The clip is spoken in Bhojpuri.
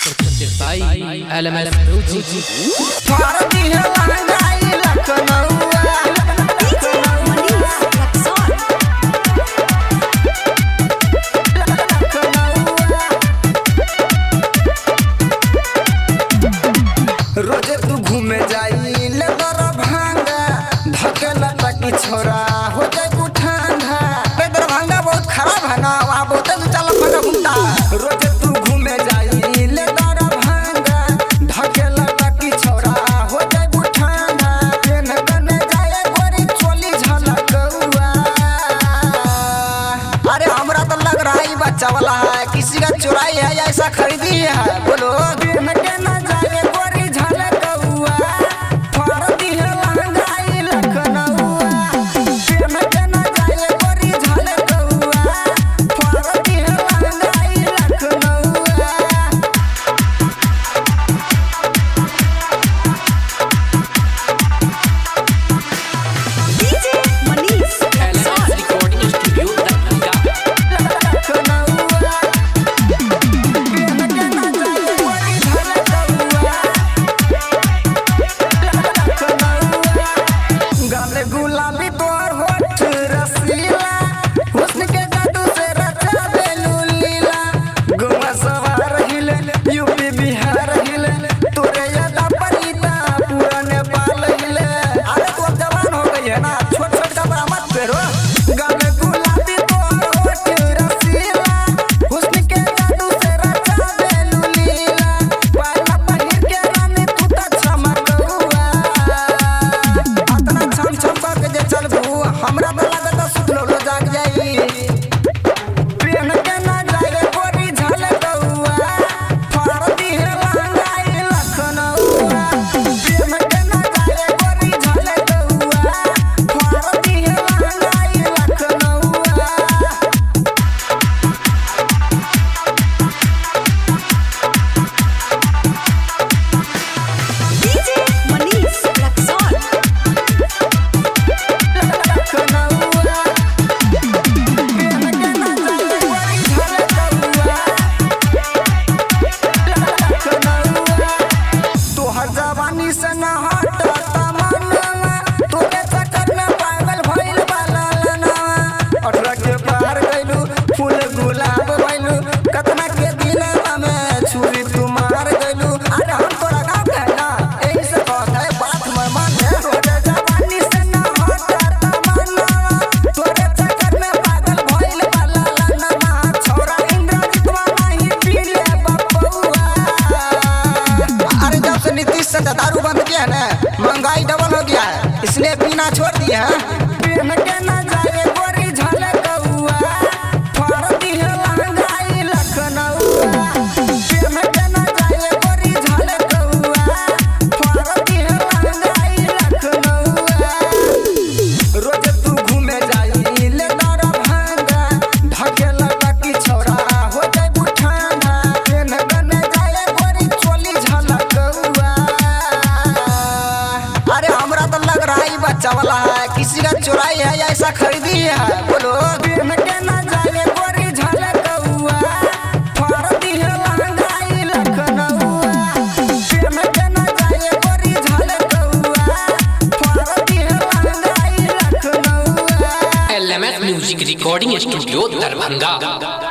Presented by LMS Music. फाड़ दी है लहंगाई लखनऊआ। DJ Manish Raxaul. रोजे तू घूमे जाई ले दरभंगा, धके लटकी छोरा हो जाए कुठांगा। बे दरभंगा बहुत खराब है ना, वहाँ बहुते तू चल फंगा घूमता। रोजे तू घूमे जाई ले दरभंगा, धके लटकी छोरा हो जाए कुठांगा। पेन बने जाए गोरी चोली झलकौआ। अरे हमरा तो लग रहा है बच्चा वाला है, किसी का चुराई है या ऐसा खरीदी है। बोलो पेन के ना जाए गोरी झलकौआ, फाड़ दी है लहंगाई लखनऊआ। पेन के ना जाए गोरी झलकौआ, फाड़ दी है लहंगाई लखनऊआ। DJ Manish LMS Raxaul. Recording Studio, Darbhanga. गाले गुलाबी तोर होठ रसीला, हुस्न के जादू से रचा देलू लीला। गोवा सवार हिले, यूपी बिहार हिले, तोरे यादा परीता पूरा नेपाल हिले। अरे तू अब जवान हो गई है ना, छोट छोट कपड़ा मत पहनो। गाले गुलाबी तोर होठ रसीला, हुस्न के जादू से रचा देलू लीला। पाला पहिर के रानी तू त चमकौआ। अतना छम छम करके जे चलबू, हमरा त लागत सुतलो जाग जाई। पेन के ना जाए गोरी झलकौआ, फाड़ दी है लहंगाई लखनऊआ। पेन के ना जाए गोरी झलकौआ, फाड़ दी है लहंगाई लखनऊआ। DJ Manish Raxaul. तोहर जवानी से न हटता मनवा, तोरे चक्कर में पागल भइल बा ललनवा। 18 के पार गइलू, फूल गुलाब भइलू, कतना के दिलवा में छुरी तू मार गइलू। अरे हम तोरा गाँव के है ना, एही से कहत है बात मैं मान ले। तोरे जवानी से न हटता मनवा, तोरे चक्कर में पागल भइल बा ललनवा। छोरा इंद्रजीतवा नाही पीले बपौआ। अरे जब से नीतीश से दारू बंद किया है ना, महंगाई डबल हो गया है, इसलिए पीना छोड़ दिया है। पेन के ना जाए गोरी झलकौआ, फाड़ दी है लहंगाई लखनऊआ। पेन के ना जाए गोरी झलकौआ, फाड़ दी है लहंगाई लखनऊआ। रोज तू घूमे जाई ले दरभंगा, ढके लटकी छोरा हो जाए बुठाना। पेन बने जाए गोरी चोली झलकौआ। अरे हमरा तो लग रहा है बच्चा वाला है, किसी का चुराई है या ऐसा खरीदी है। बोलो पेन के ना जाए गोरी झलकौआ, फाड़ दी है लहंगाई लखनऊआ। पेन के ना जाए गोरी झलकौआ, फाड़ दी है लहंगाई लखनऊआ। LMS Music Recording Studio, Darbhanga.